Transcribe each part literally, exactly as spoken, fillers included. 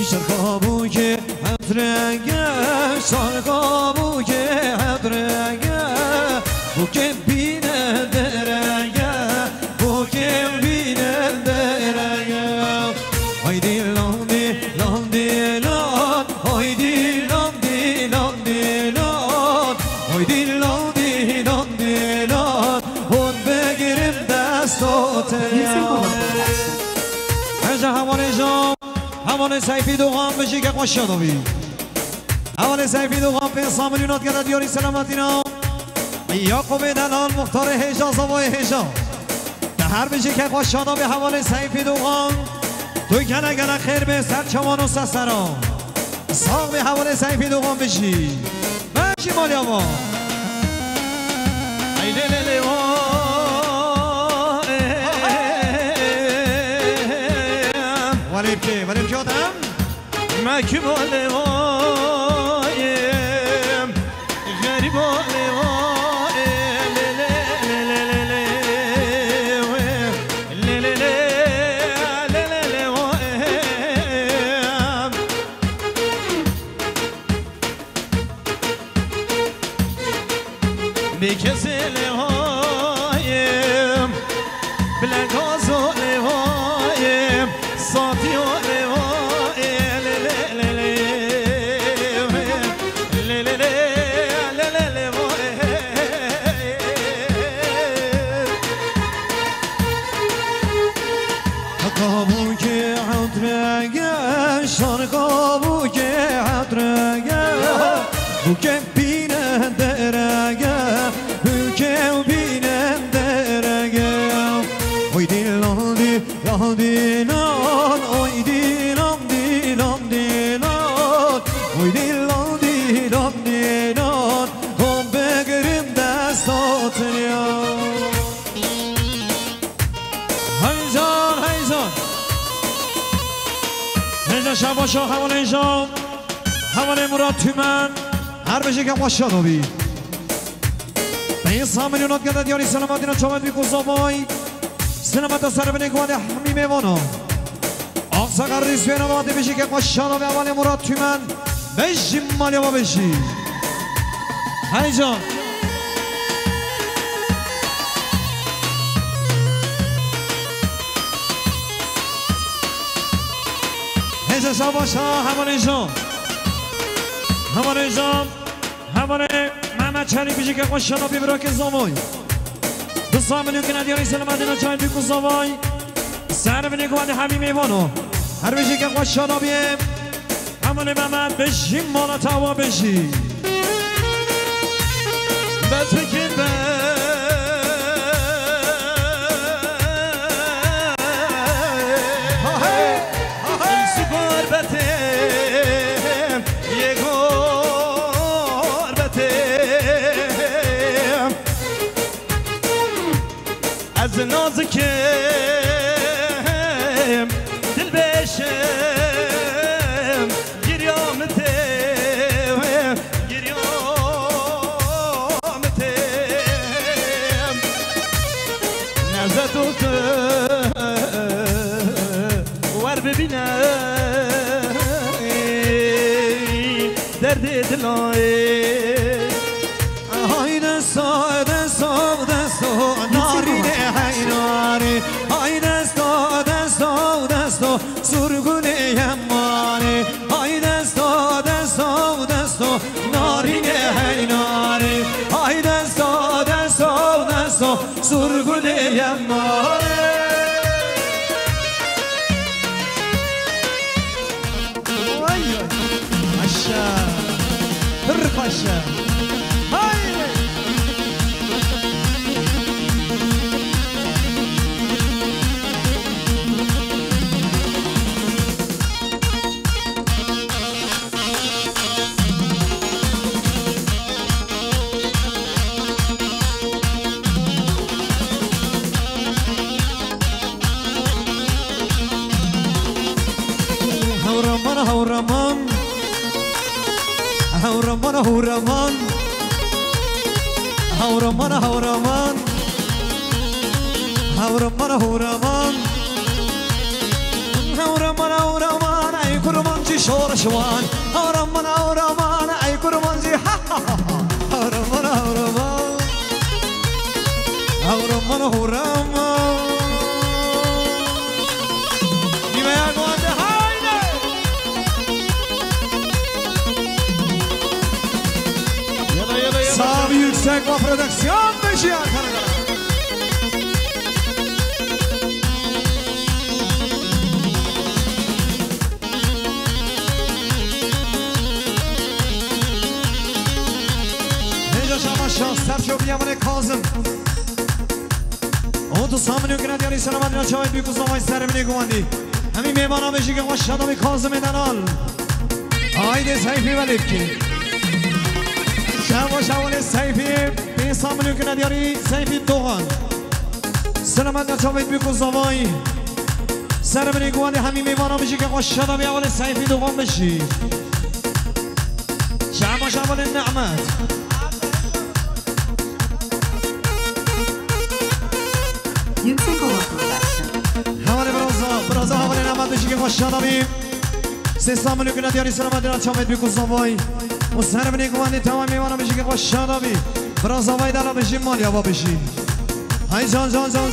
Şerka bûkê hetrege, şerka bûkê hetrege, bûkê bîne derege, bûkê bîne derege. Haydî landî, landî, lan, haydî landî, landî, lan, haydî landî, landî, lan, hûn bigirin destotê. Hêja hevalê jan, hevalê Seyfî Doğan bijî ke xweşa dabî. Hevalê Seyfî Doğan pênc sed milyon hat gere diyarî selametîna. Yaqûbê delal muxtarê hêja zavayê hêja. Te her bijî ke xweşa dabî hevalê Seyfî Doğan. Tu gele gele xêr bê ser çawan û ser seran. Sax bê hevalê Seyfî Doğan bijî. Beşî malya ma. Ey lê lê lê wa, ê. Welê bikê, welê bikê adam. Mekî malê wa, ê. Xerîba lê wa, ê. Lê lê, lê lê, lê lê, wê. Lê lê lê, lê lê lê wa, ê. Bêkesê lêwayê, bi lengazo lêwayê, satiyo lêwayê, lê lê lê lê, lê lê lê, lê lê lêwayê. Kabûkê hetrege, şan kabûkê hetrege. Bûkê bîne derege, bûkê bîne derege. Oy dî lan dî, lan dî lan, oy dî lan dî, lan dî lan. Oy dî lan dî, lan dî lan, hûn bigirin destotê ya. Heycan, heycan. Heycan Şahbaşa, hevalên Jam, hevalên Murat Tümen, her bijî ke xweşa dabî. Pênc sed milyon hat gere diyarî selametîna çavan bî ku zavay. Selameta ser binê ku hemî mêvana. Aqsa Garrî Süheyl Abatê bijî ke xweşa dabî hevalê Murat Tümen. Bejî malê wa bejî. Heycan. Hêja Şahbaşa, hevalên Jam. Hevalên Jam. Hevalê Mehmet Çelîk bijî ke xweşa dabî birakê zavay. Du sed milyon gine diyarî selametîna çavan bî ku zavay. Ser binê ku hemî mêvano. Her bijî ke xweşa dabî. Hevalê Mehmet bijî mala te wa bijî. Bes bikin be. Ha hey, ha hey. Su gurbetê, yê gurbetê. Ez nazikim, dilbeşim, girya min tê, girya min tê. Nezet û tu wer bibîne derdê dilayê. Hay desto, desto, desto, narînê hey narî. Hay desto, desto, desto, surgunê yemanî. Hay desto, desto, desto, narînê hey narî. Hay desto, desto, desto, surgunê yemanî. Vay vay. Xweş e. Pir xweş e. Haydi. Hewraman, hewraman. Hewraman, hewraman. Hewraman, hewraman. Hewraman, hewraman. Hewraman, hewraman. Ey kurmancî Şor şwan, hewraman, hewraman, ey kurmancî, ha, ha, ha, ha. Hewraman, hewraman. Hewraman, hewraman. Dîmeya Guandê, haydi. Yala, yala, yala. Sağ ol, yüksek va prodüksiyon beşi arkadaşlar. Hêja şabaşa, ser şopiya min ê Kazim. Û tu samîn û gina diyarî selamet dina çavên bî ku zavayî ser binê guwandî. Hemî mêvana bêjî ke xweş şada bî Kazimê delal. Haydi Seyfî velê bikî. Şeva şevalê Seyfî, pê samîn û gina diyarî Seyfî Doğan. Selamet dina çavên bî ku zavayî. Ser binê guwandê hemî mêvana bijî ke xweş şada bî, ewalê Seyfî Doğan bijî. Şema şevalê Nehmet. Yüksek Ova Production. Hevalê biraza, biraza hevalê Nehmet bijî ke xweş şada bî. Sê samîn û gina diyarî selamet dina çavên bî ku zavayî. Û ser binê guwandê tewayê mêvana bijî ke xweş şada bî. Biraza vay delal bijî, malî ava bijî. Hay can, can, can.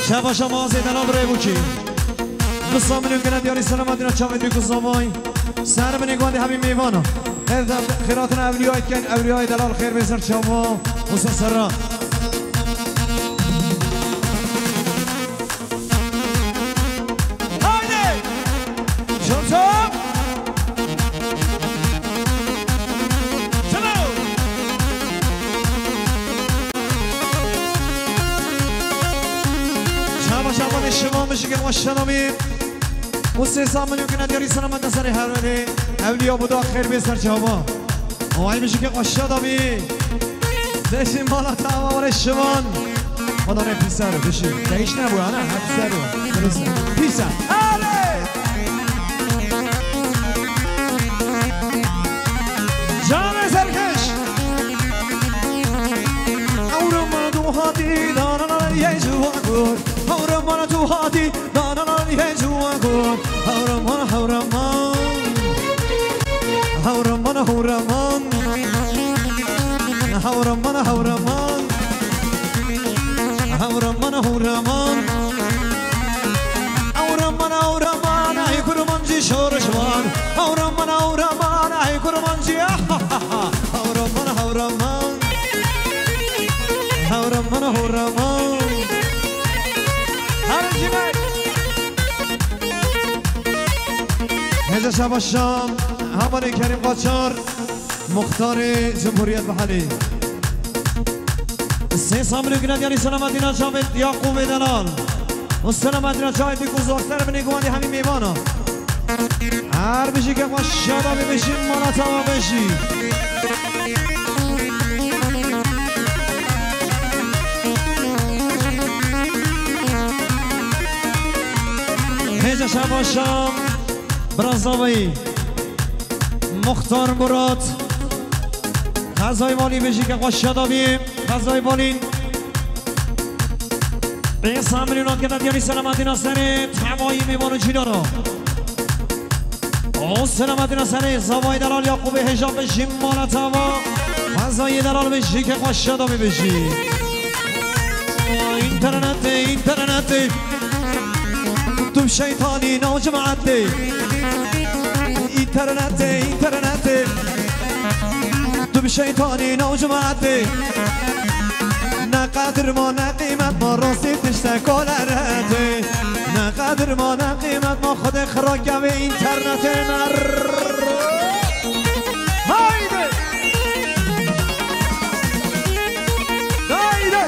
Şeva şema zêdena bi rêbûkî. Bi samîn û gina diyarî selamet dina çavên bî ku zavayî. Ser binê guwandê hemî mêvana. Ev de xêratina ewliyayê dikin, ewliyayê delal xêr bê ser çava û ser serra. Haydi! Çop çop! Çabuk! Şaba şaba de şivan mişike maşallah. Û sê samîn û gina diyarî selamet dina serê hevalê. Ewliya Buda xêr bê ser çava. Ay mişike xweş şada bî. Beşî mala te ava were şivan. Oda ne pîser, beşî. Te hiç nebû, ana, hep ser o. Pîser. Pîser. Alê! Canê serkeş. Ewro mana tu hatî, dana la ye ciwan gur. Ewro mana tu hatî, dana la ye ciwan gur. Hewraman, hewraman. Hewraman, hewraman. Hewraman, hewraman. Hewraman, hewraman. Hewraman, hewraman. Ay kurmancî şorişvan. Hewraman, hewraman. Ay kurmancî. Hewraman, hewraman. Hewraman, hewraman. Her cîmek. Hêja şaba şam, hevalê Kerîm Qaçar, muxtarê Cumhuriyet Mehelî. Sê samîn û gina diyarî selamet dina çavên Yaqûbê delal. Û selamet dina çavên bî ku zor ser binê guwandê hemî mêvana. Her bijî ke xweş şada bê, bijî mala te ava bijî. Hêja şaba şam, bira zavayî. Muxtar Murat. Qezayê Valî bijî ke xweş şada bî. Qezayê Valî. Pê samîn û gina diyarî selamet dina serê tewayî mêvan û cînara. O selamet dina serê zavayê delal Yaqûbê hêja bijî mala te ava. Qezayê delal bijî ke xweş şada bî bijî. Înternetê, înternetê. Tu bi şeytanî nav cemaetê. Înternetê, înternetê. Tu bi şeytanî nav cemaetê. Ne qedir ma, ne qîmet ma, rastî tiştek kole re tê. Ne qedir ma, ne qîmet ma, Xwedê xira kevê înternetê me. Haydi! Haydi!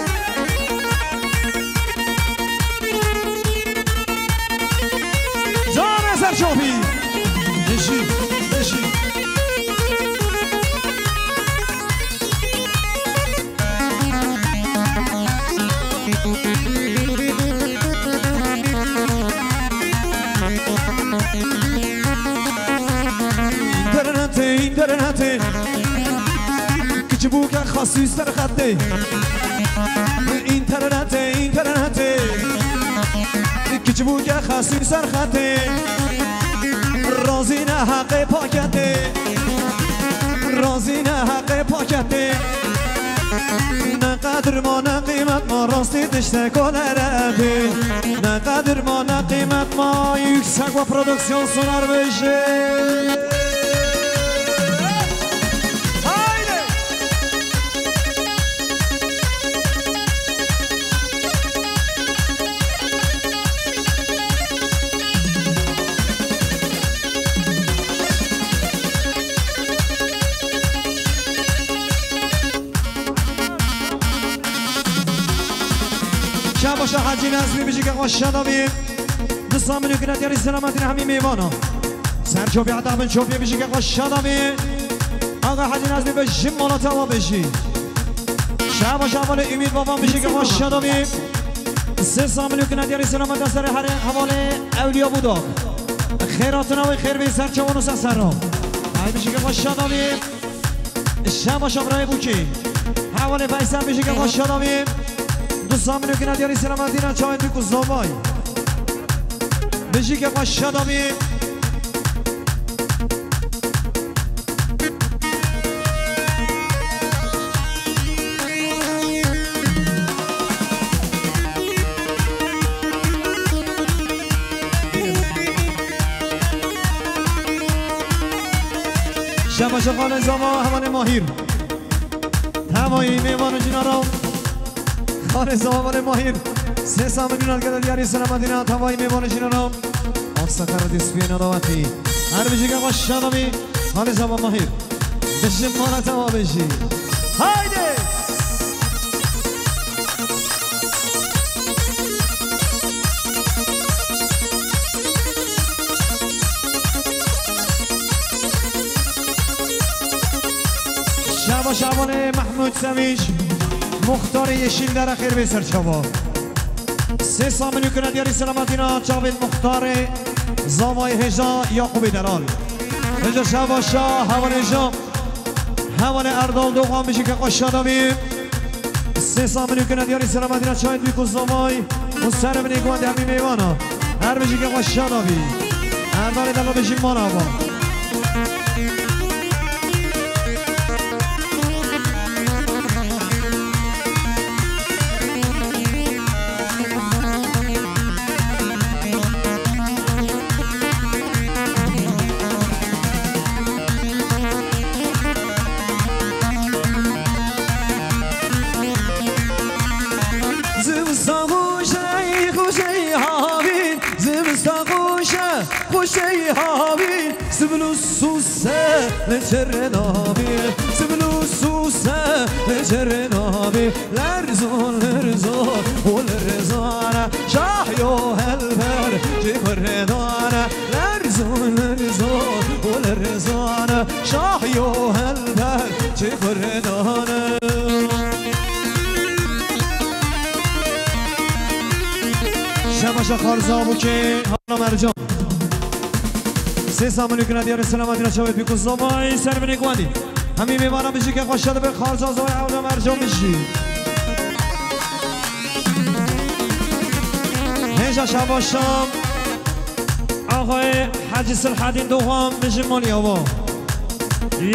Canê ser şopî. Bijî, bijî. Înternetê, înternetê. Kiçibûke xasî ser xetê. Înternetê, înternetê. Kiçbûke xesî ser xetê, razî ne heqê paketê, razî ne heqê paketê. Ne qedir ma, ne qîmet ma, rastî tiştek kolere bê. Ne qedir ma, ne qîmet ma, Yüksek ve Prodüksiyon sunar bêje. Haydi! Şabaşa Hacî Nazmî, bijîke xweş, şada bî. Di saminûkine diyarî selametî hemî mêvana. Ser çopê heta bin çopê, bijîke xweş, şada bî. Axa Hacî Nazmî, bi jin mala te ava bêjî. Şabaşa hevalê Ümît Baban, bijîke xweş, şada bî. Sê saminûkine diyarî selametî serê herê hevalê Ewliya Budak. Xêr hatina wê, xêr bê ser çavan û ser serran. Ay bijîke xweş, şada bî. Şabaşa birayê Bûkê. Hevalê Veysel, bijîke xweş, şada bî. Du saminûkine diyarî selametî çavên dûk û zavay. Bijîke xweş, şada bî. Şabaşa xalê zava hevalê Mahîr. Tevayî mêvan û cînaran. Xalê zava hevalê Mahîr. Sê saminûna gele diyarî selametî tevayî mêvan û cînaran. Aksa kara dîspiyê nedawetî. Her bijîke xweş, şada bî. Xalê zava Mahîr. Bijî mala te ava bêjî. Haydi! Şabaşa hevalê Mehmûd Semîş, muxtarê Yeşîldere, xêr bê ser çava. Sê saminûkine diyarî selametî çavên muxtarê zavayê hêja Yaqûbê Delal. Hêja şabaşa hevalê hêja. Hevalê Erdal Doğan, bijîke xweş, şada bî. Sê saminûkine diyarî selametî çavên dûk û zavay û serê binê guhê hemî mêvana. Her bijîke xweş, şada bî. Erdalê Delal, bijî mala ava. Zivistan xweş e, xweş e havîn, zivistan xweş e, xweş e havîn. Sibl û sûse li çirê nabî, sibl û sûse li çirê nabî. Lerzon, lerzon û lerzan e, şahyo helber ji kurdan e. Lerzon, lerzon û lerzan e, şahyo helber ji kurdan e. Şemaşa Xarza Bûkê, Hana Mercan. Sê saminûkine diyarê selametî çavê pîk û zavay ser binê guhê. Hemî mêvana bijîke xweş, şada bî. Xarza zavay Hana Mercan bijî. Hêja şabaşa axayê Hecî Silhedîn Doğan, bijî mala ava.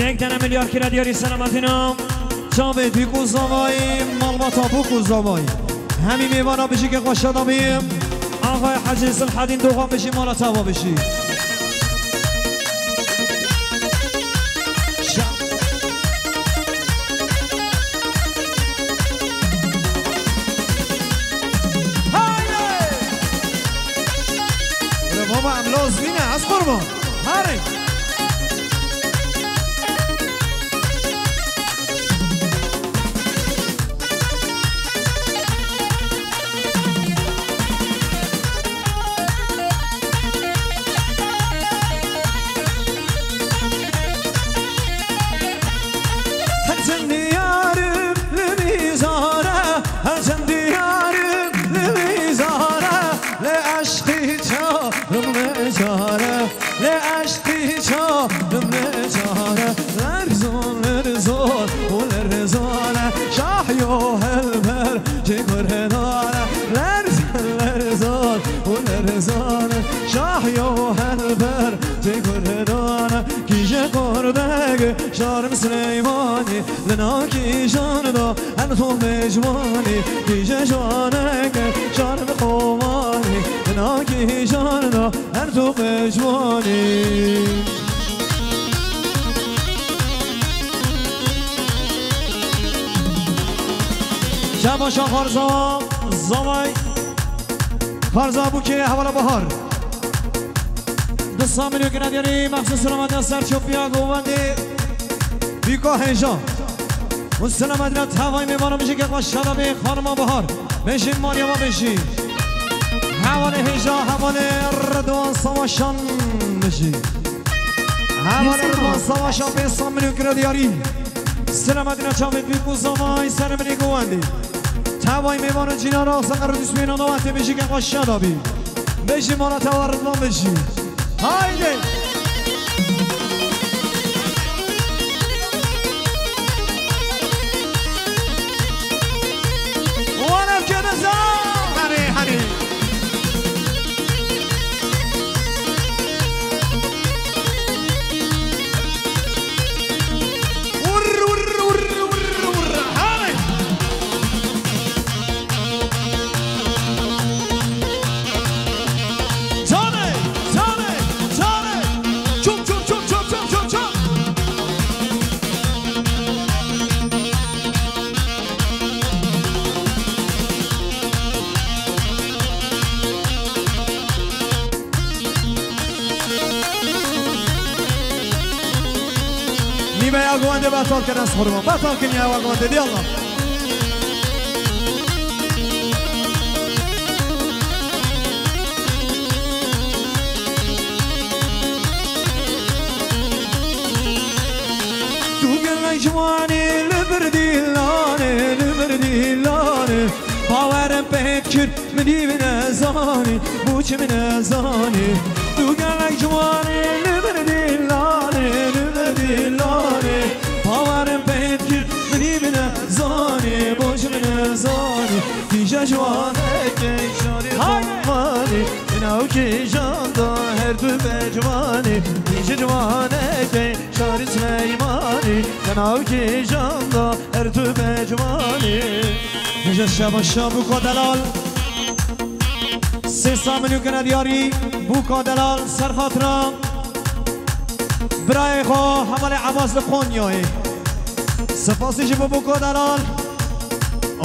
Yek dene milyar kire diyarî selametî çavê pîk û zavay, malbata bûk û zavay. Hemî mêvana bijîke xweş, şada bî. Axayê Hecî Silhedîn Doğan, bijî mala te ava bijî. Şa- Haydi! Re baba, em lazimî ne, ez qurban. Herê! Her çend diyarim li mîzan e, her çend diyarim li mîzan e, lê eşqî çarim necar e, lê eşqî çarim necar e. Lerzon, lerzon û lerzan e, şahyo helber ji kurdan e. Lerzon, lerzon û Rizan şahiyo helber tê kurdan kîje kurdeg şarm Sileymanî li nav kîjan da her to mecwanî kîje jwanek şarm Komanî li nav kîjan da her to mecwanî. Şabaşa Xarzawa, Zavay, Xarza Bûkê, hevala Bahar. Du sed milyon gradiyarî, mexsus selametiya serçopiya govendê Bîka Hêja. Û selametiya tevayê mêvana mijî ke xweş şada bê, xanima Bahar. Bêjî Meryema bêjî. Hevalê Hêja, hevalê Ridwan Savaşan bêjî. Hevalê Ridwan Savaşan pênc sed milyon gradiyarî. Selametîna çavê Bîk û Zavay ser minê govendê. Tevayê mêvana cînara Seqer û Dusmêna da tê bêjî ke xweş şada bî. Bêjî mala tewa Ridwan bêjî. Haydi. Wan ev kene za. Hanê, hanê. Vur, vur, vur, vur, vur. Hadi. Tane, tane, tane. Çop, çop, çop. Nîveya guhande betal kin ez xurma. Betal kin ya guhande, diyallah. Tu gelek ciwanî li vir dîlanê, li vir dîlanê. Bawerim pê dikir, min dî min nezanî, bo çi min nezanî. Tu gelek ciwanî, li vir dîlanê, li vir dîlanê. Bawerim pê dikir, min dî min nezanî, bo çi min nezanî. Tîje ciwanekê şarî Komanî, di nav kîjan da her tu be ciwanî. Tîje ciwanekê şarî Sileymanî, di nav kîjan da her tu be ciwanî. Hêja şaba şa Bûka Delal. Sê sed milyon gene diyarî Bûka Delal ser xatira birayê xwe hevalê Ebas li Konyayê. Spasî ji bo Bûka Delal.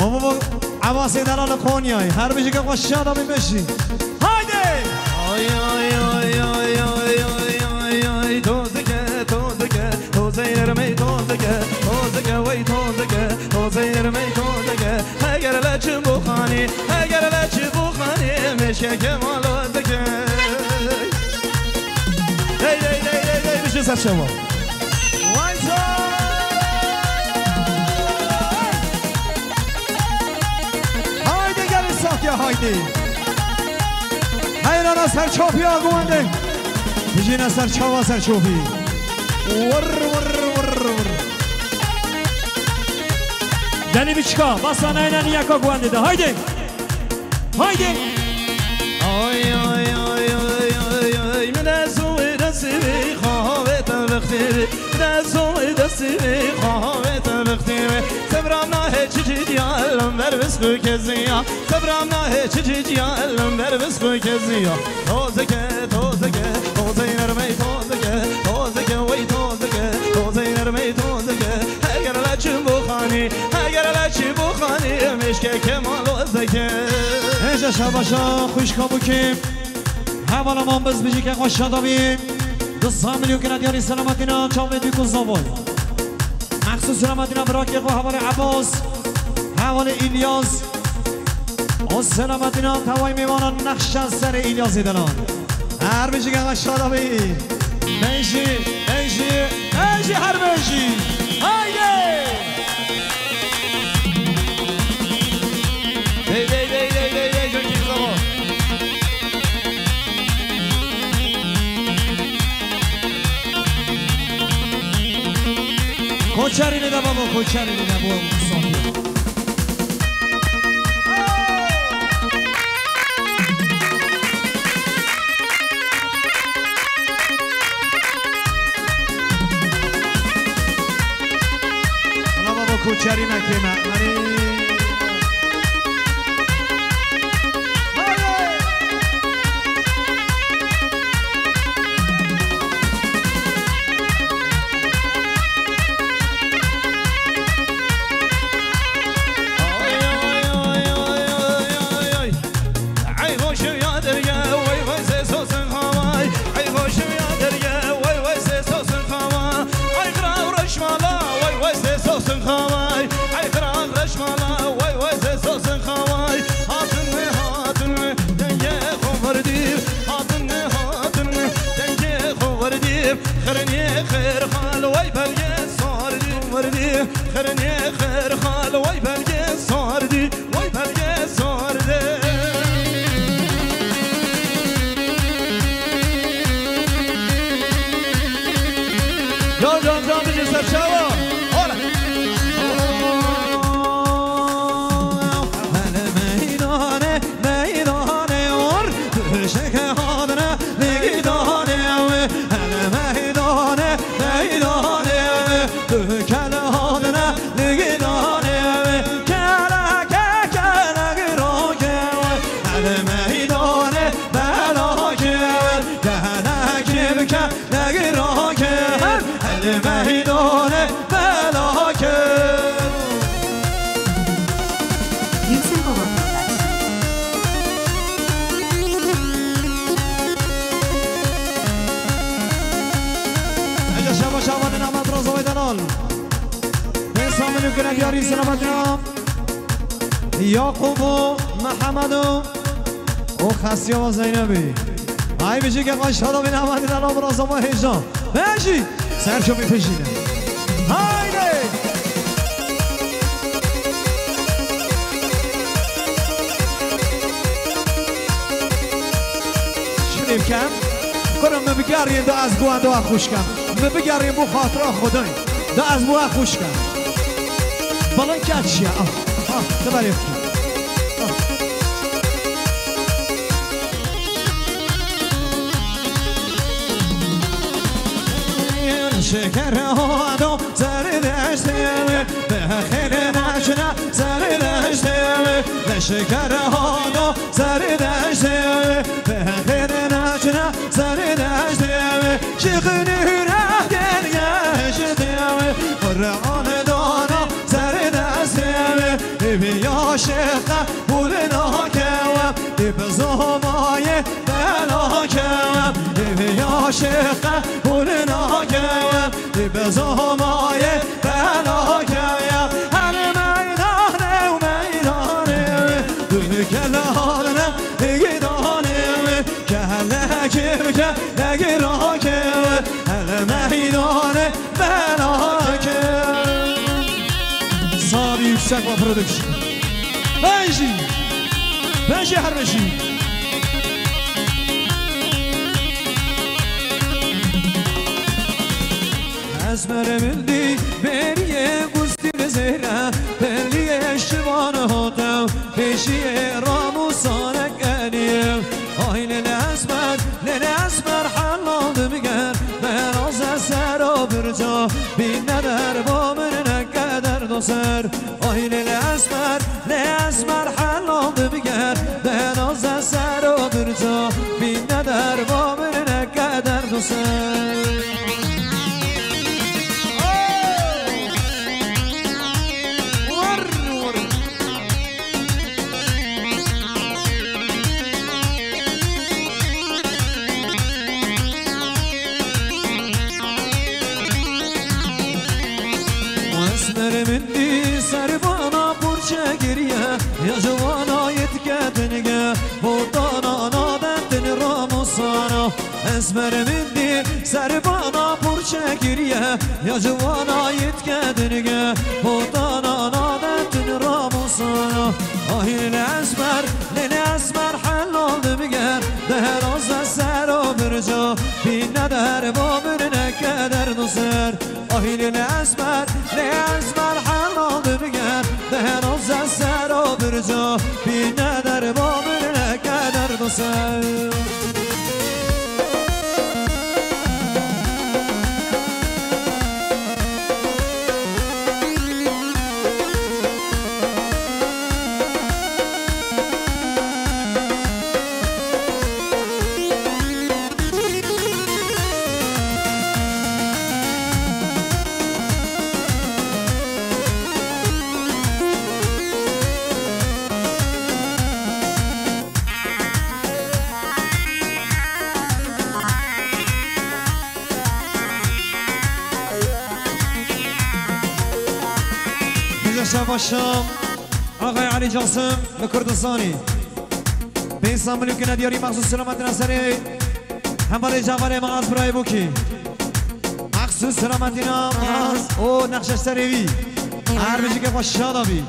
Û bo Ebasê Delal li Konyayê. Her bijî ke xweş şada bî, bêjî. Haydi! Ay, ay, ay, tozike, tozike, tozeyir mey tozike, tozike, wey tozike, tozeyir mey tozike. Heger leçim bu xanî, heger leçim bu xanî, meşke kemal ozike. Hey, hey, hey, hey, hey, bir şey saçma. Vay canına! Haydi gelin Sahya, haydi. Heyrana ser çapıya güvende. Bijine ser çava ser çopî. Vır, vır, vır, vır. Deli biçka, basa neyne niyaka güvende de. Haydi. Haydi. Ay, ay, ay, min ez û wê resî vî xahavê te vixtî vî. Min ez û wê desî vî xahavê te vixtî vî. Sebra nahê çi cî diya elim ver vizqu keziya. Sebra nahê çi cî diya elim ver vizqu keziya. Tozike, tozike, tozey nermey tozike. Tozike, wey tozike, tozey nermey tozike. Heger leçim bu xanî, heger leçim bu xanî, meşke kemal ozike. Hêja şabaşa xwişka Bûkê. Hevala man biz bijî ke xweş şada bî. Du sed milyon kira diyarî selametîna çavê Bîk û Zavay. Mexsus selametîna birakê xwe hevalê Ebas, hevalê Îlyas. O selametîna tevayê mêvanan nexşa serê Îlyasê Delal. Her bijî ke xweş şada bî. Bêjî, bêjî, bêjî her bijî. Haydi! Dey, dey, dey, dey, dey, dey, Cengiz Baba. Koçerî de baba, koçerî de bu misafir. Kerîmekê me. Erê. Ey xweşiya derge, wey wey sê sosin xaway. Ey xweşiya derge, wey wey sê sosin xawa. Ey xira û reşmala, wey wey sê sosin xaway. Ey xira û reşmala, wey wey sê sosin xaway. Hatin mi, hatin mi, dengê xwe verdî. Hatin mi, hatin mi, dengê xwe verdî. Xirnê xêr xal, wey belgê sordî. Verdî, xirnê xêr xal, wey belgê sordî. Vay belge sordu. Can can can bizi serçava. Ola. Hele meydane, meydane or. Düşeke hadre, meydane. Hele meydane, meydane. Düşeke hadre, Ligidane keleke kelek roke, el meydane belake, kelek bike leg roke, el meydane belake. Yüksek Ova Production. Ece şaba şaba din Ahmet Rozoy Delal. Bê Samîl û Gulek yarî selametî ya Yaqûb û Mihemed û, û Xesiya ve Zeynebî. Ay bijî ke xweş hada bîne Ahmedî de nabira zama hêja. Bejî. Serçomî pejîne. Haydi. Şirî bikem. Kurim min bigeriyên da ez bi wan da xweş kem. Min bigeriyên bo xatira Xwedayê. Da ez bo we xweş kem. Balin ket şiya. Ah, ah, te berê bike. Ah. Şeker hado zerdeştê, bexêr naçine zerdeştê, şeker hado zerdeştê, bexêr naçine zerdeştê, şixin hüre gelgeştê, Qur'an dana zerdeştê, ev ya şexe bul nakewem, ev zomaye bela kewem, ev ya şexe bul nakewem, ev zomaye bela kewem. Her meydane û meydane, dün kele haline gidane, kele kevke legirake, el meydane belake. Sarî Yüksek ve Production. Bejî. Bejî her beşî. Esmer min dî beriyê gustî li zêre, beriyê şivan hotew, pêşiyê ramusane kenî. Ay lê esmer, lê esmer helal dimger, beraze sero birca, bîne derba min nekeder doser. Ay lê esmer, lê esmer helal dimger, beraze sero birca, bîne derba min nekeder doser. Esmer min dî ser vana pûrçe kiriye, ya ji vana yê dike dinge, botana nadetin ramusana. Esmer min dî ser vana pûrçe kiriye, ya ji vana yê dike dinge, botana nadetin ramusana. Ahî lê esmer, lê lê esmer helal dimger, deheraze sero birca, bîne derba min nekeder doser. Ahî lê esmer, lê esmer helal dimger, deheraze sero birca, bîne derba min nekeder doser. Başa Axay Elî Casim li Kurdistanê. Pênc sed milyon kine diyarî mexsûs selametina serê hevalê cavalê me az birayê bûkî. Mexsûs selametina az û nexşe serê wî. Her bijî ke xwe şada bî.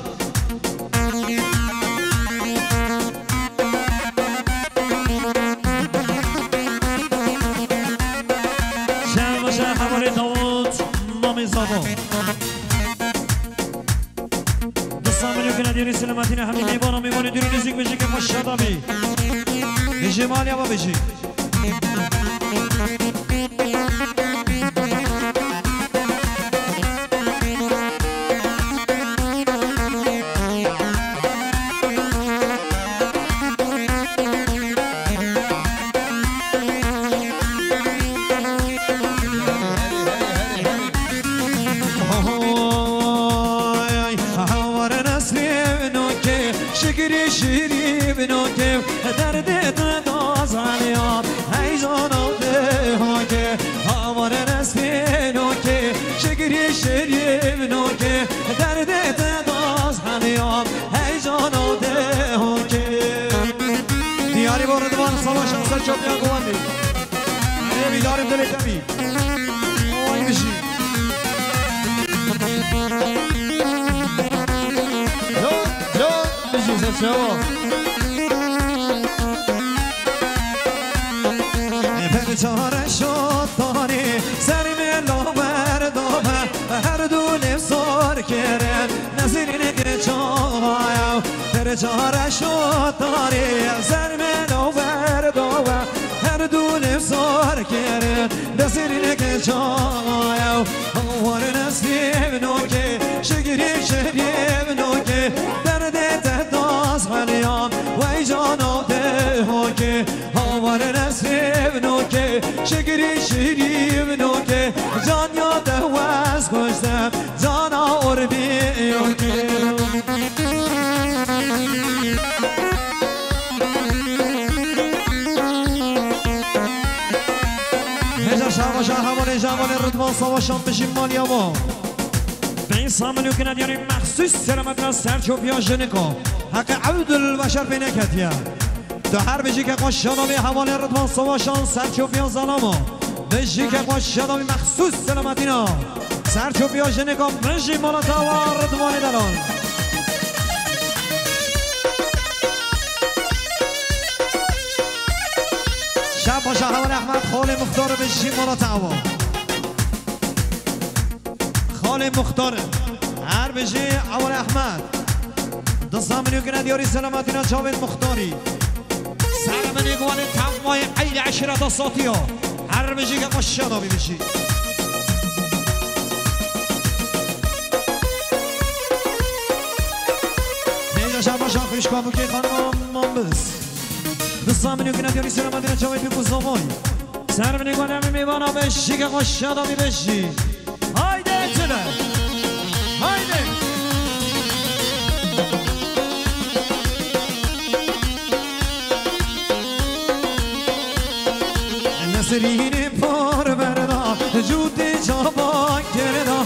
Şev baş e hevalê Dawud Mamê Zava. Di sed milyon kine diyarî selametine hemî mêvana mêvanê dûrî nêzîk bijî ke xwe şada bî. Bijî maliya we bijî. Ay, ay, hawar nesrî nokê, şikrî şirî nokê, derdê te dazaniya, heyzana te hokê. Hawar nesrî nokê, şikrî şirî nokê, derdê te dazaniya, heyzana te hokê. Diyarî bo Ridvan Savaşan ser çapiya guwandî. Ê bîdarî dilê te bî. Oy bijî. Yo, yo, bijî, ser çawa. Perça reşo tarî, ser melo berdo be, her du lê sor kirin, nezirîn ke çawa ya. Perça reşo tarî, ser melo berdo be, her du lê sor kirin, nezirîn ke çawa ya. Hawar nesrî nokê, şikrî şirî nokê, derdê te dazaniya, wey cana te hokê. Hawar nesrî nokê, şikrî şirî nokê, canya te wez kuşte, cana ormî yokê. Hêja şabaşa hevalê javalê Ridvan Savaşan bijî maliya wa. Pênc sed milyon kine diyarî mexsûs selametina serçopiya jinika. Heqê Ewdil Beşer pê neketiye. Tu her bijî ke xwe şada bî hevalê Ridvan Savaşan serçopiya zalama. Bijî ke xwe şada bî mexsûs selametina. Serçopiya jinika bijî mala tawa Ridvanê delal. Şabaşa hevalê Ehmed xalê Muxtar bijî mala tawa. Xalê Muxtar. Her bijî Ewel Ehmed. Di zaminê gine diyarî selametîna çavên Muxtarî. Ser binê guwanê tevmayê eylê eşîreta Satiya. Her bijî ke xwe şada bî bijî. Hêja şabaşa xwişka bûkê xanima Mambiz. Di zaminê gine diyarî selametîna çavên pîk û zavay. Ser binê guwanê em mêvana bijî ke xwe şada bî bijî. Haydi çile. Haydi. Nesrînê par berda, cûtê çavan kirda,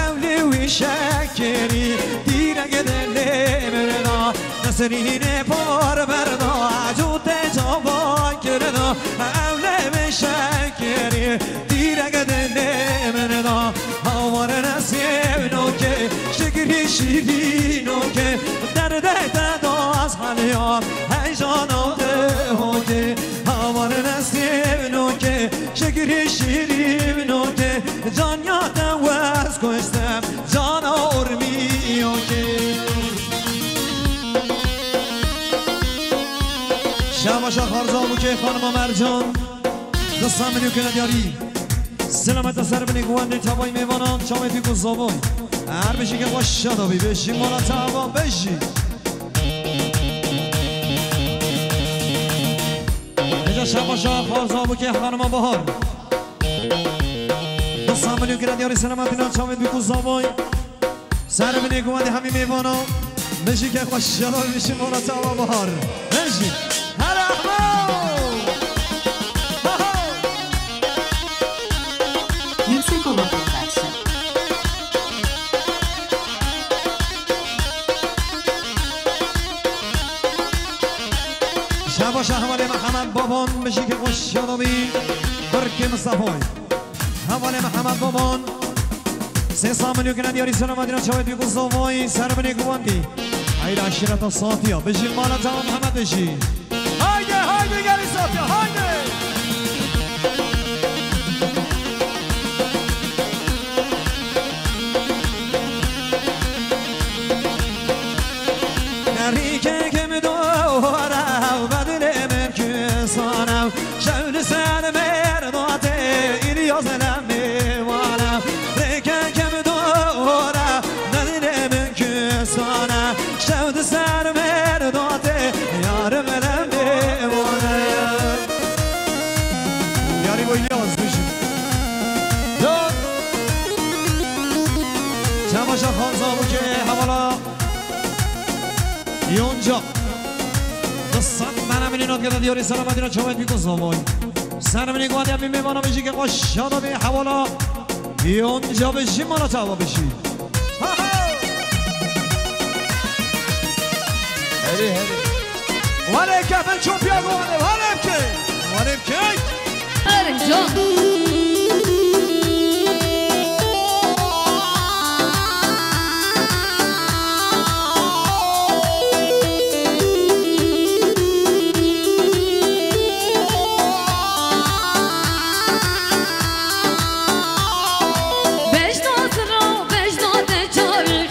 ew lê wî şekirî, tîrek dilê mirda. Nesrînê par berda, cûtê çavan kirda, ew lê wî şekirî, tîrek dilê mirda. Hawar nesrî nokê, şikrî şîrî nokê, derdê te daz haliya, heyjana te hokê. Hawar nesrî nokê, şikrî şîrî nokê, canya te wez kuştem, cana ormî yokê. Şabaşa xarza bûkê xanima Mercan. Di sed milyon kene diyarî. Selameta ser binê guwendê tavayî mêvanan, çavê pîk û zavay. Her bijî ke xwe şada bî, bijî mala tava, bijî. Hêja şabaşa xarza bûkê xanima Bahar. Di sed milyon kene diyarî selametîna çavê pîk û zavay. Ser binê guwendê hemî mêvana, mijî ke xwe şada bî, bijî mala tava Bahar. Bijî. Hele Ehmo! Ho, ho! Yüksek Oba Production. Baban, bijî ke xweş şada bî. Birkê Mistefayê. Hevalê Mihemed Baban. Sê sed milyon kine diyarî selametîna çavê dî ku zavayî ser binê guwendî. Haydi aşireta Satiya. Bijî mala tamam Mihemed bijî. Haydi, haydi gelî Satiya, haydi. Gerîkeke min dor e, bedilê min kisan e. Şev li ser mêrdatê, îlyas lem mêvan e. Rêkeke min dor e, bedilê min kisan e. Şev li ser mêrdatê, yarim lem mêvan e. Yarî bo îlyas bijî. Çamaşa Xanzavûkê hevala. Yonca. Di sed mene milî notgede diyarî selametîna çavên wî ku zavayî. Ser minî guhatiya bî mêvana bijî ke xweş şada bî hevala. Yonca bijî mala çava bijî. Herê, herê. Wale kefin çopya guhane, wale bike. Wale bike. Ercan.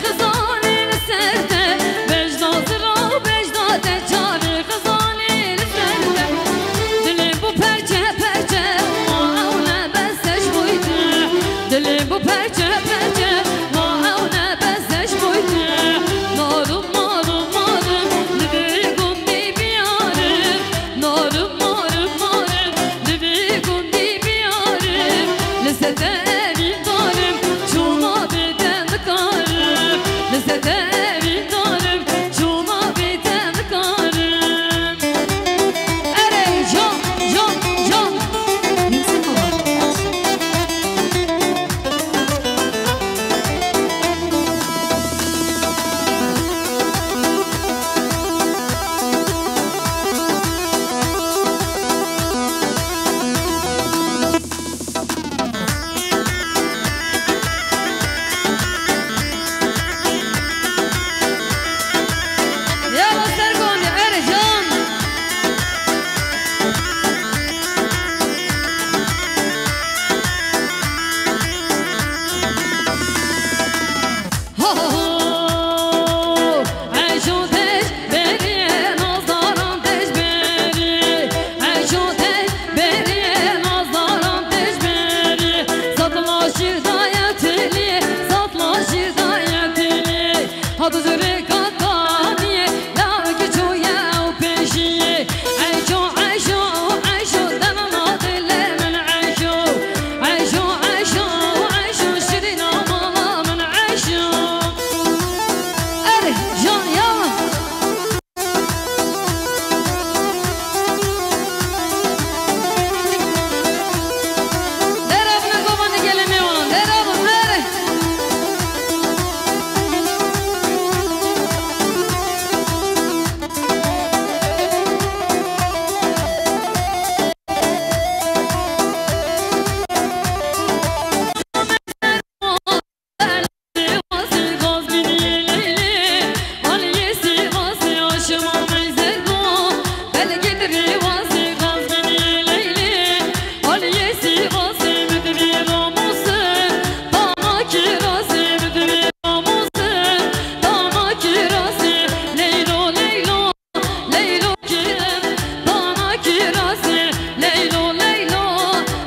Xizanê li ser te, bejna zira û bejna te, çavê xizanê li ser te. Dilê bo perçe perçe, ma ew ne bes te ji bo te. Dilê bo perçe perçe, ma ew ne bes te ji bo te. Narim, narim, narim, li vê gundî biyarim. Narim, narim, narim, li vê gundî biyarim. Li ser te evîndarim, çûna bê te nikarim. Li ser te evîndarim, çûna bê te nikarim. Erê, can, can, can. Yala ser gondî, erê can. Ho, ho, ho. Eşo têj berî, nazdaran têj berî. Eşo têj berî, nazdaran têj berî. Satla şîr daye tilî, satla şîr daye tilî. Hadi zurê kataniyê, lavekî çûye ew pêşiyê. Eyşo, eyşo, eyşo, denana dilê min eyşo. Eyşo, eyşo, eyşo, şirîna mala min eyşo. Erê, can ya. Derabin, gomanê gelê mêwanan, derabin, erê. Leylo, Leylo,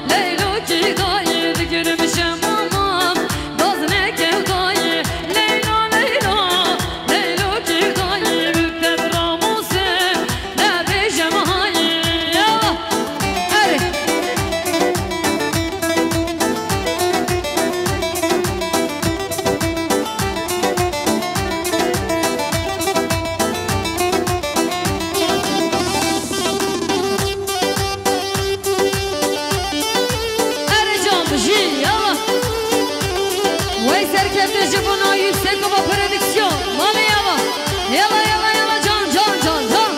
Leylo kî dayê dikirim şemama, gaz neke dayê. Leylo, Leylo, Leylo kî dayê, bi te bi ramose, ne bêje mahayê. Ya, erê. Erê can bijî, yala. Wey serkeftin ji bo na Yüksekova Prodüksiyon. Malê yala. Yala, yala, yala, can, can, can, can.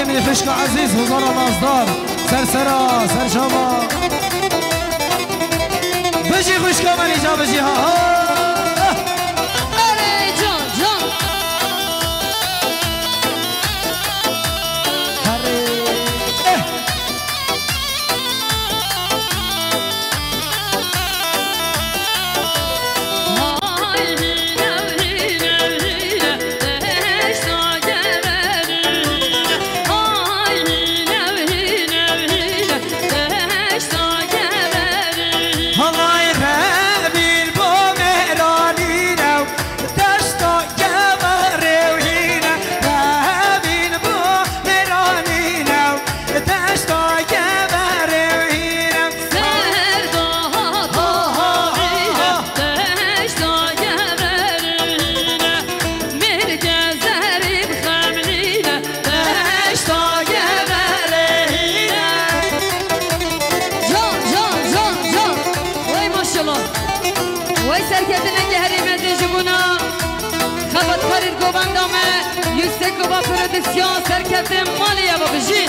Min xwişka ezîz, hozara nazdar, sersera, serçava. Bijî xwişka me nîca bijî ha, ha. Erê can, can. Herê, eh. Deşta geverê wî ne, hevîn bo mêranî ne, deşta geverê wî ne. Ser dahat ha ha ha ha. Deşta geverê wî ne, mêrke zerî bi xemlî ne, deşta geverê wî ne. Can, can, can, can. Wey maşallah. Wey serketineke herî mezin ji bona xebatkarê govenda me, Yusek Baba Produksiyon, serketin malê ye, bijî.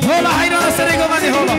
Hola, heyrana serê govendê, hola.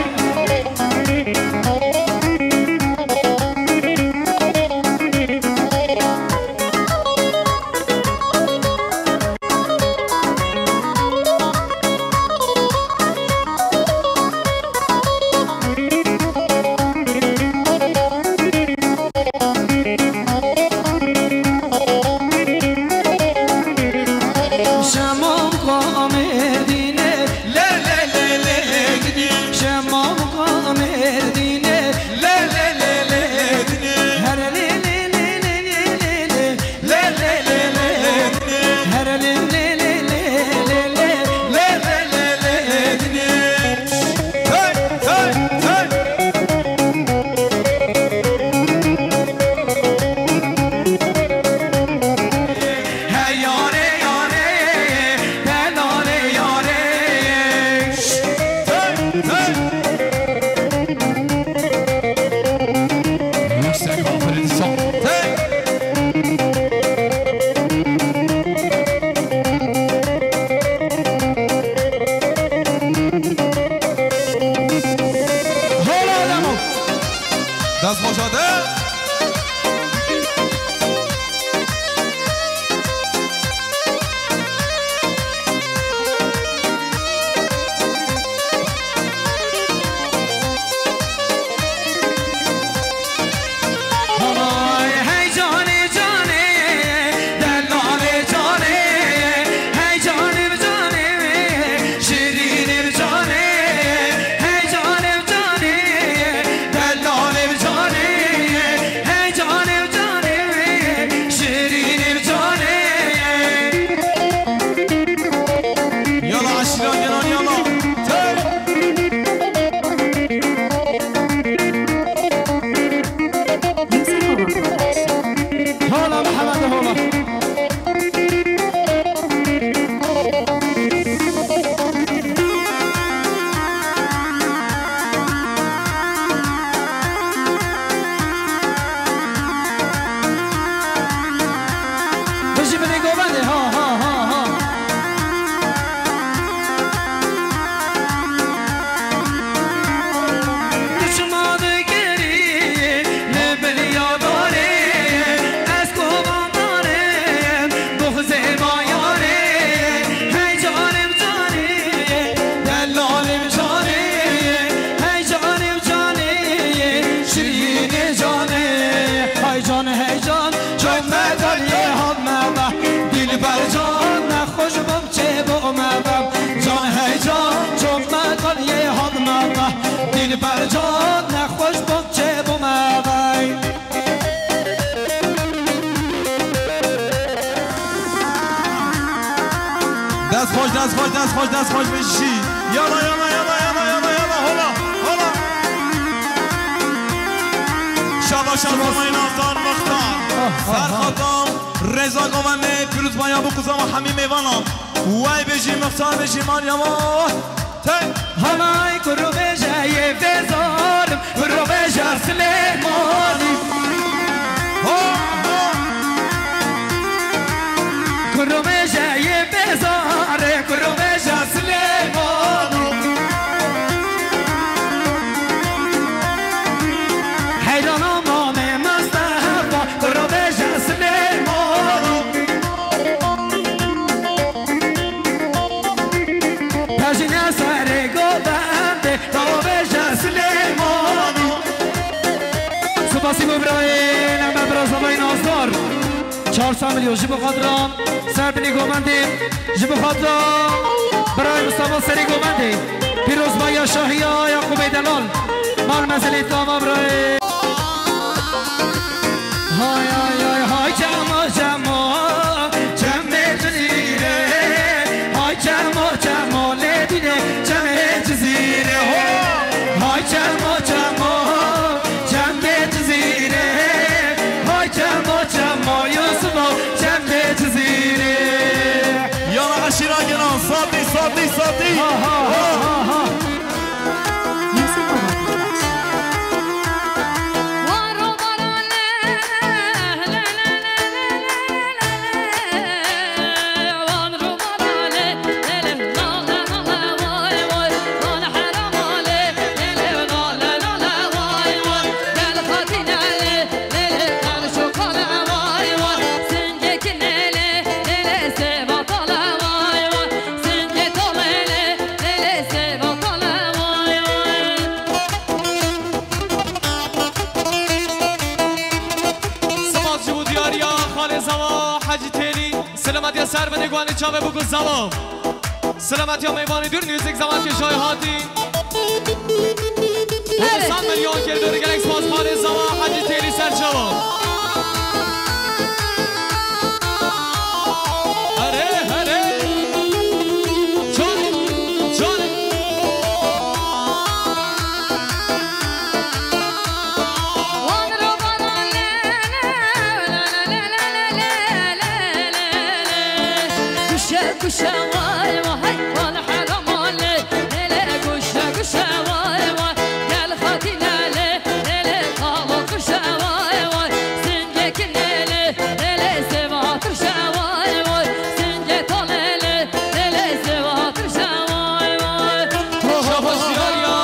Yüksek aferin, son. Hola adamım. Dest boşa de. Can nexweş bom çê bom evay. Dest xweş, dest xweş, dest xweş, dest xweş be jî. Yala, yala, yala, yala, yala, yala, hola, hola. Şaba, şaba, Mayın Azar Mıxtar. Ah, ah, ah. Serxatan, Reza Govende, pîrozbaya bû ku zama hemî mêvanan. Wey be jî, Mıxtar be jî, Meryem, ah. Hey! Halay kuru beje yê bezarim, kuru beje Silêmanî. Ho, ho! Kuru beje yê bezarê, kuru beje Silêmanî. Heyrana mame Mustafa, kuru beje Silêmanî. Pejine serê govendê, tavêje Silêmanî. Spasî bo birayê, em bira zavayê Nazdar. Çar sed milyon ji bo xatira Serbinê govendê, ji bo xatira birayê Mustafa Serê govendê. Pîrozbaya şahiya Yaqûbê Delal. Mal mezelê tava birayê. Hay, hay, hay, hay, çemo, çemo, çemê Cizîrê. Hay, çemo, çemo, lê bîne, çemê Cizîrê. Ho! Hay, çemo, çemo, çemê Cizîrê. Hay, çemo, çemo, Yusufo, çemê Cizîrê. Yana eşîra gelo, satî, satî, satî. Ha, ha, ha, ha, ha. Sipas ji bo diyariya xalê Zava Hecî Têlî. Silametiya ser binê guhanê çavê bû ku Zava. Silametiya mêvanê dûr nêzik, silametiya jay hatî. Û du sed milyon kerdor gelek spas xalê Zava Hecî Têlî Serçava. Here, here. Canım, canım. Guşe guşe vay vay, wan herama lê, lê lê, guşe guşe vay vay, gel Xatîne lê, lê lê, talo tirşe vay vay, singek lê lê, lê lê, sêva tirşe vay vay, singe to lê lê, lê lê, sêva tirşe vay vay. Şabaş diyar ya.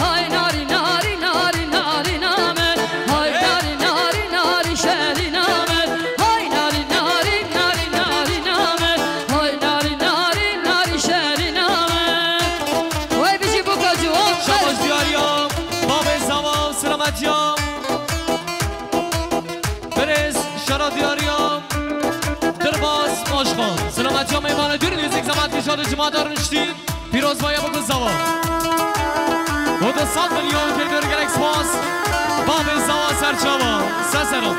Hay narî, narî, narî, narîna me. Hay narî, narî, narî, şerîna me. Hay narî, narî, narî, narîna me. Hay narî, narî, narî, şerîna me. Wey bijî boka ciwan. Şabaş diyar ya, bavê Zava, silamet ya. Birêz şera diyar ya. Dirbas Başkan. Silametiya mêvanê dûr nêzik, silametiya şadê cima dar niştî. Pîrozbaya bû ku Zava. Û du sed milyon kerdor gelek spas. Bavê Zava Serçava. Seseran.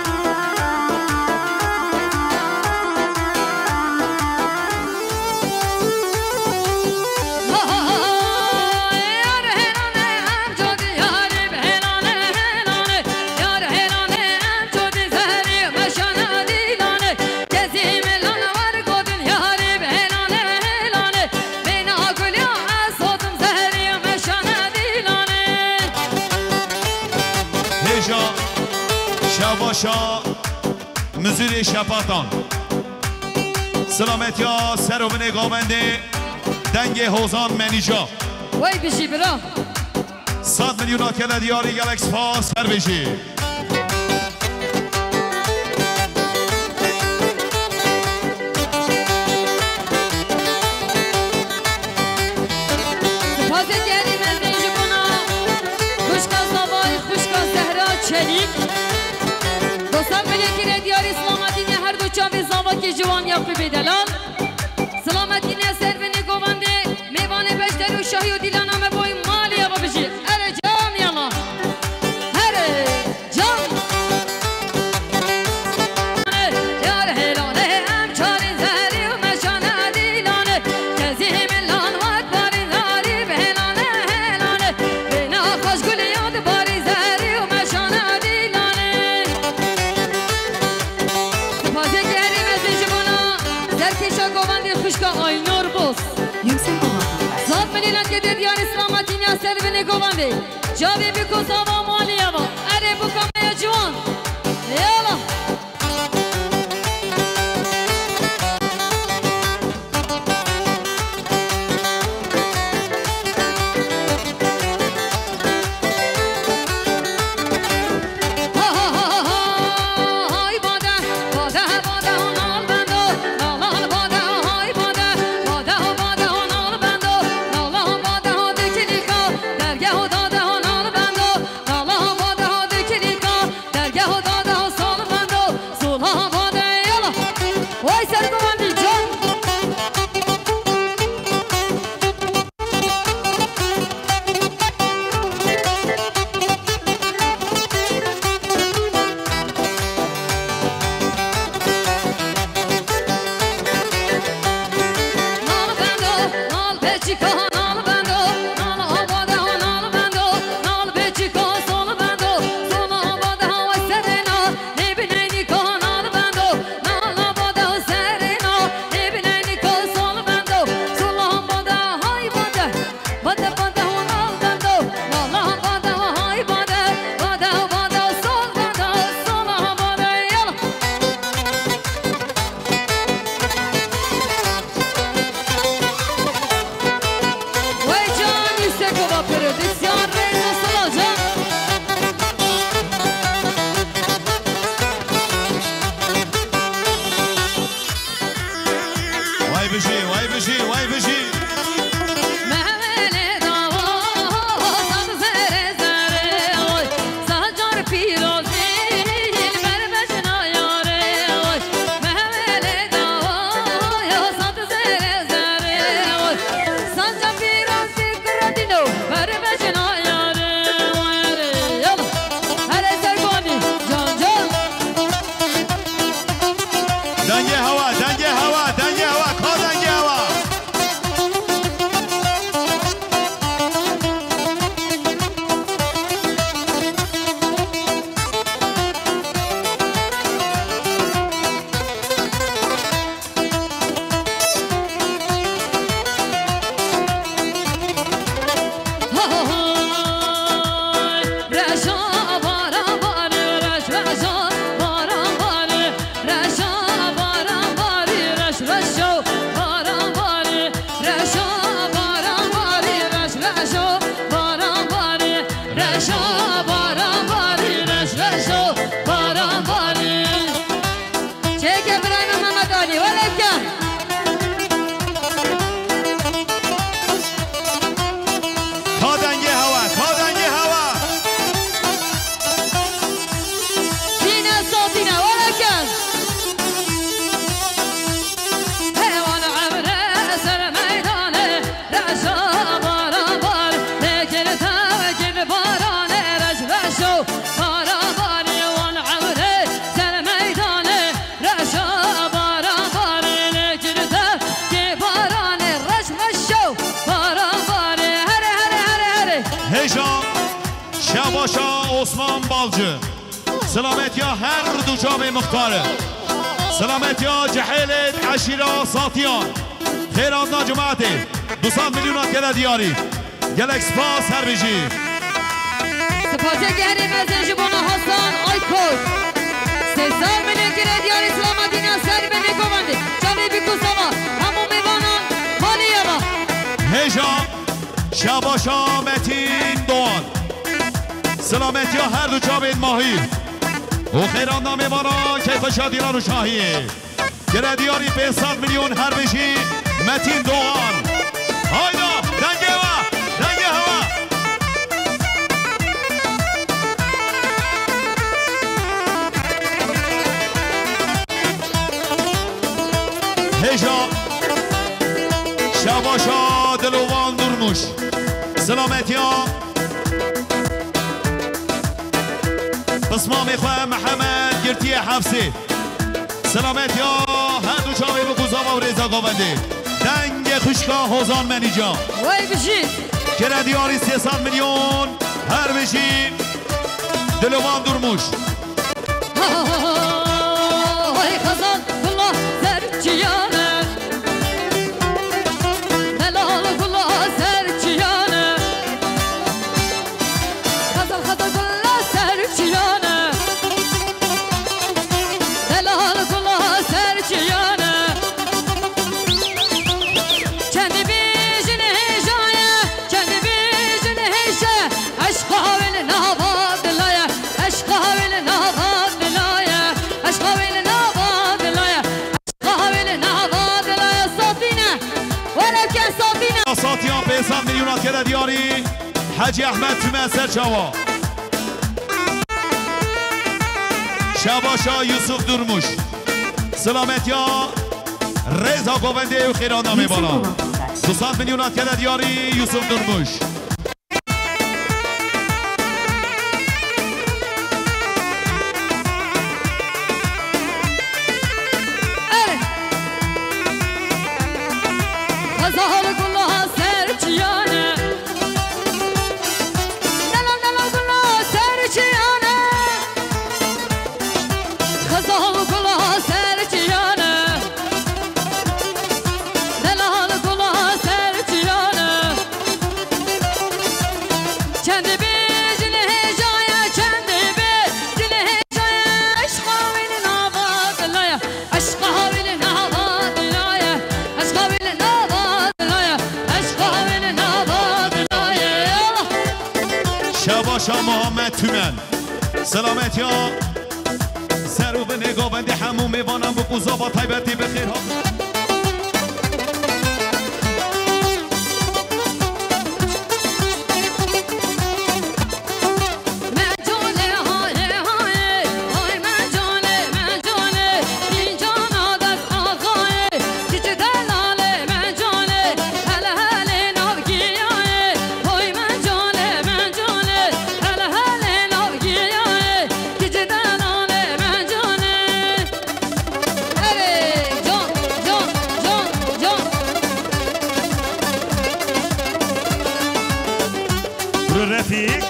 Hêja şevaşa Mizirê Şepatan. Silametiya ser û binê govendê, dengê Hozan Menîja. Wey bijî bira. Sed milyona kele diyarî, gelek spas, her bijî. Spasê gelî mezin ji bona xwişka Zavayî, xwişka Zehra Çelîk. Dostan bilêkî re diyarî silametînê her du çavê Zavakê ciwan Yaqûbê Delal. Silametînê ser binê govendê, mêvanê beşder û şahî û dîlana me boy malê ya bijî. Ere can yala. Dê diyarî selametî niya ser binê govendê. Çavê biko zava maliye va. Erê bûka me ya ciwan. Yala. Vay ser govendî can. Vay can, yüksek ova prodüksiyon, Reza Sılacı. Vay bijî, vay bijî, vay bijî. Dengê hewa, dengê hewa, dengê hewa, ka dengê hewa. Çêke birayê min Mehmet Alî, weleke. Ka dengê hewa, ka dengê hewa. Kîne sotîne, weleke. Hewan emre ser meydanê. Reşa baran bar, lêkir tevkir baranê, reş reşo baran barî wan ewrê ser meydanê. Reşa baran bar, lêkir tevkir baranê, reş reşo baran barî. Here, here, here, here. Hêja Şebaşa Osman Balcı. Silametiya her du çavê muxtarê. Silametiya cihêlê eşîra Satiyan. Xêrandina cemaetê. Du sed milyonan kere diyarî. Gelek spas, her bijî. Spasê gerê mezin ji bona Hasan Aykut. Sê sed milyon kere diyarî silametîna ser binê govendê. Çavê bî ku zava. Hemû mêvanan malî ye va. Hêja. Şebaşa Metin Doğan. Silametiya her du çavên mahî û xêrandina mêvanan keyfa şadiyan û şahiyê. Gere diyarî pênc sed milyon her bijî Metin Doğan. Hayda, dengê hewa, dengê hewa. Hêja Şebaşa Dilovan Durmuş. Silametiya pismamê xwe Mihemed girtiye Hefsê. Silametiya her du çavê bi ku zava û rêza govendê. Dengê xwişka Hozan Menîca. Wey bijî. Kire diyarî sê sed milyon her bijî Dilovan Durmuş. Hay Xezal gula ser çiyane. Delal gula ser çiyane. Diyarî Hecî Ehmed Tümen Serçawa. Şebaşa Yusuf Durmuş. Silametiya Rêza Govendê û xêrana mêvanan. Du sed milyon dikeve diyarî Yusuf Durmuş. Erê. Xezal gula ser çiyane. Delal delal gula ser çiyane. Xezal gula ser çiyane. Delal gula ser çiyane. Çendî bê jinê hêjaye, çendî bê jinê hêjaye. Eşqa wî li nava dilaye, eşqa wî li nava dilaye, eşqa wî li nava dilaye, eşqa wî li nava dilaye. Şebaşa Muhammed Tümen. Selametiya ser û binê govendê hemû mêvanan bi qûzaba taybetî bi xêr hat. Erê, can, can, can, can. Bro Refîk.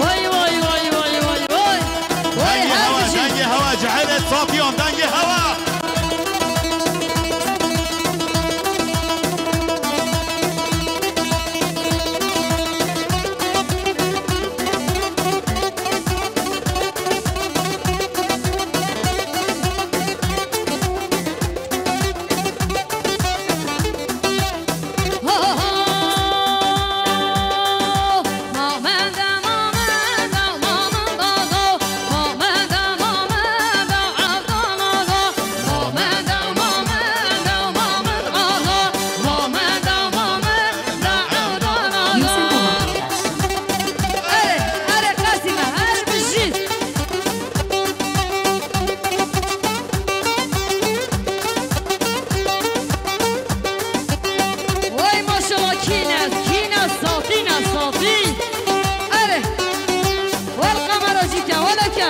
Vay, vay, vay, vay, vay, vay. Vay, dengê hewa, her dengê hewa, cihêrê safiyan, dengê hewa. Erê, erê, qesî me, her bijî. Vay maşallah, kîne, kîne, safî ne, safî. Erê. Wel kamera jî ke, wele ke.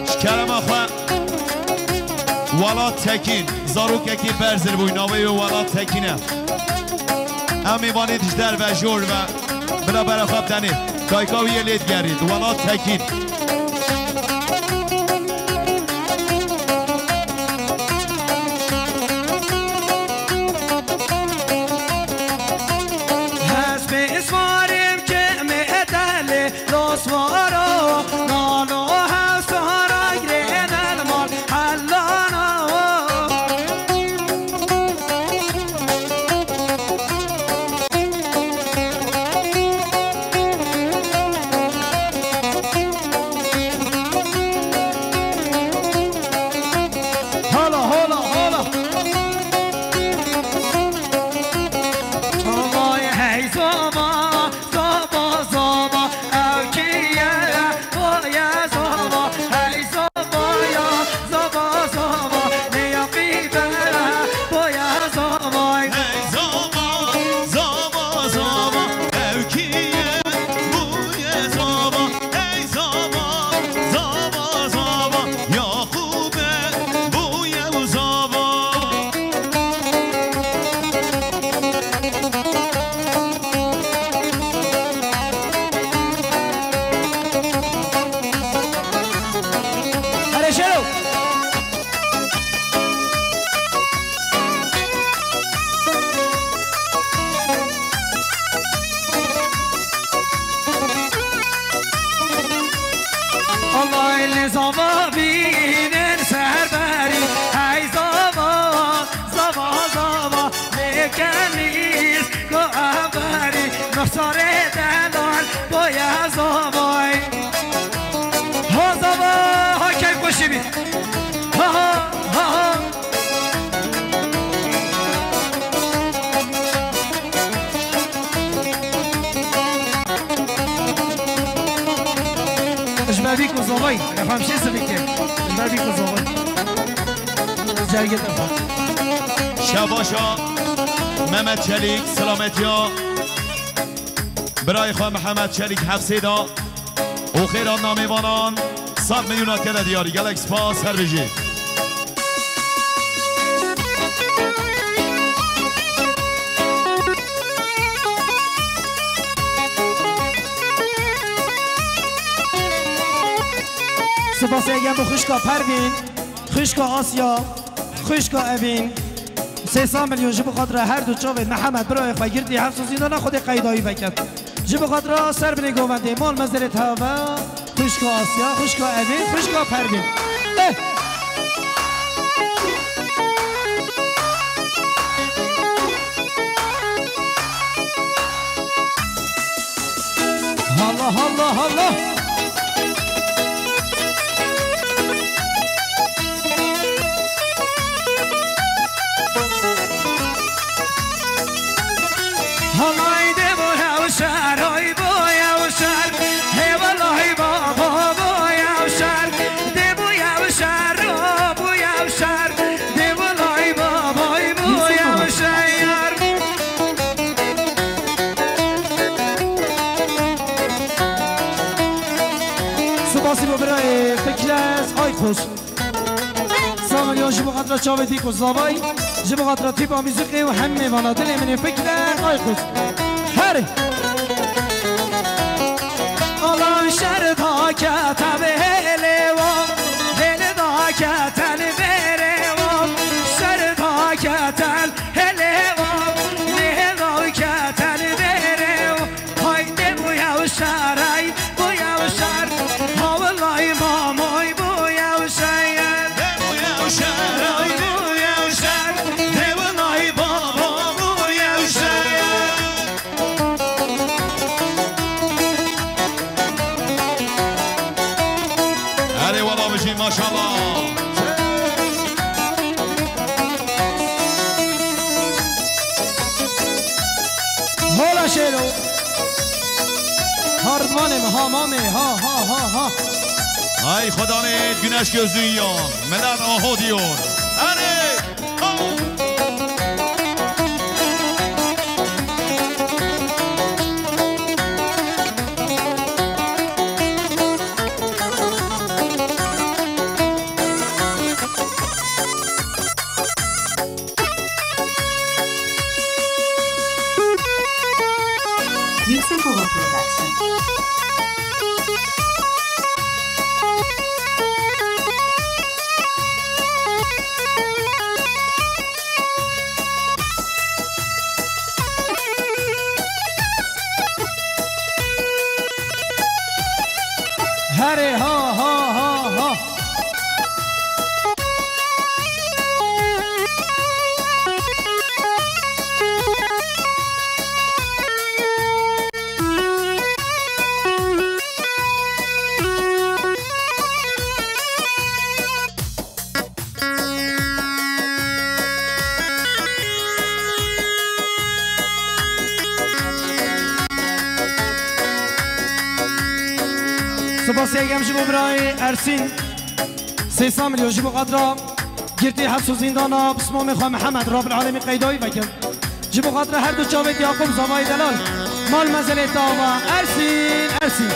Ji kerema xwe, Welat Tekîn, zarokekî berzir bû, navê wê Welat Tekîn e. Em mêvanê ji derve jor ve bila bera xwe bidenê. Dayika wî yê lê digerî, Welat Tekîn. Deniz ku avarî, mexsarê delal boya zavay. Ha zava, ha keyfxweşî bî. Ha, ha, ha, ha. Ji ber vî ku zavay, efendim, şey sivike. Ji ber vî ku zavay. Cergê te xwe. Şebaşa Mehmet Çelik, selametiya birayê xwe Mihemed Çelik Hefsê da û xêr hatina mêvanan, sed milyona kete diyarî. Gelek spas, her bijî. Spasê yek bo xwişka Pervîn, xwişka Asya, xwişka Evîn. Sê sed milyon ji bo xatira her du çavên Mihemed birayê xwe girtî hefs û zîndana Xwedê qeydayî veket. Ji bo xatira ser binê govendê, mal mezelê teva, xwişka Asya, xwişka Evîn, xwişka Pervîn. Eh! Allah, Allah, Allah! Halay de bu hevşar, oy bu hevşar, he vallahi baba bu hevşar, de bu hevşar, o bu hevşar, de vallahi baba, oy bu hevşar. Spasî bo birayê Fikret Aykuş. Sed milyon ji bo xatira çavê dîk û zavay, ji bo xatira tîpa muzîkê û hemê vana dilê min ê Fikret Aykuş. Her. Alan şer da kete bi hêlê wa, hêlê da kete li bêrê wa, şer da kete Hele o, hele o, keten bere o. Haydi bu yavşar, ay bu yavşar. Ha vallahi mamoy bu yavşar. Bu yavşar, ay bu yavşar. He vallahi baba bu yavşar. Erê wala bijî, maşallah. Hola şêro. Hardvanê mi, ha mamê, ha, ha, ha, ha. Ay Xwedanê, güneş gözlüğü ya. Melan aho diyor. Erê. Yüksek Ova Production. Herê ha, ha, ha, ha. Spasiyê yem ji bo birayê Ersîn. Sê sed milyon ji bo xatira girtî heps û zîndana pismamê xwe Mihemed Rabil Alemî qeydayî vekin. Ji bo xatira her du çavêt Yaqûb Zavayê Delal. Mal mezelê tava Ersîn, Ersîn.